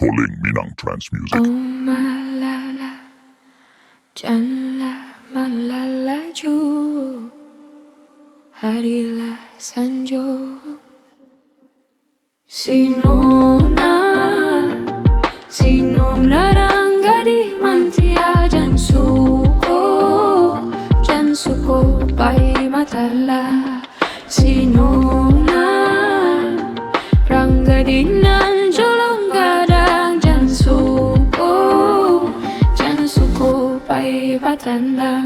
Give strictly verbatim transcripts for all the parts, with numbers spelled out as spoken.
Polling Minang Trans Music. Oh malala, janlah malalaju, hari lah sanjo. Sinuna, sinuna rang gadih mantia, jan suko, jan suko pai batanda. Sinuna, rang gadih nan jolong gadang, jan suko, jan suko pai batanda.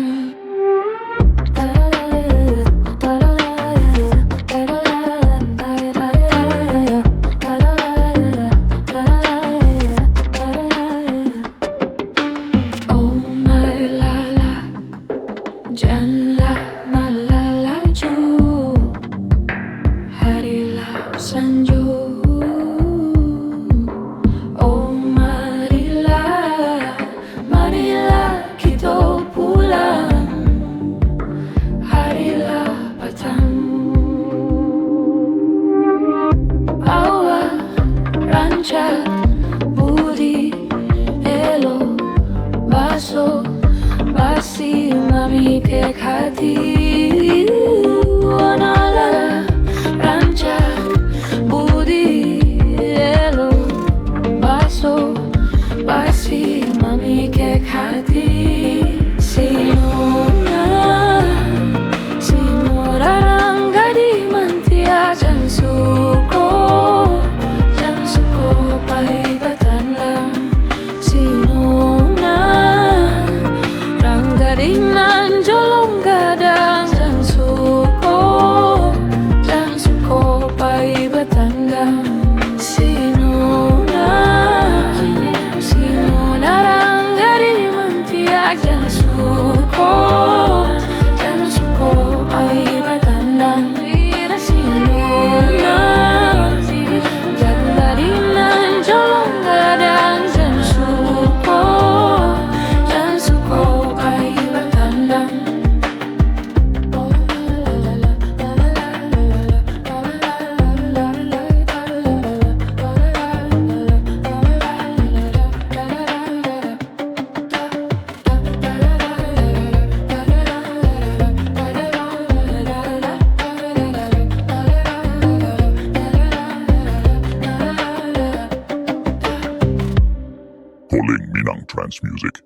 Oh malala, janlah malalaju, hari lah sanjo. Oh marilah, marilah kito pulang, hari lah patang. Awak rancak budi elok, baso basi mamikek hati. Awak rancak budi elok, baso basi mamikek hati. Sinuna, sinuna rang gadih mantia, jan suko, jan suko pai batanda. Sinuna, rang gadih nan jolong gadang, jan suko, jan suko pai batanda. Sinuna, sinuna rang gadih mantia, jan suko, jan suko pai batanda. Sinuna, jan gadih nan jolong gadang, jan suko, jan suko pai batanda. Polling Minang Trans Music.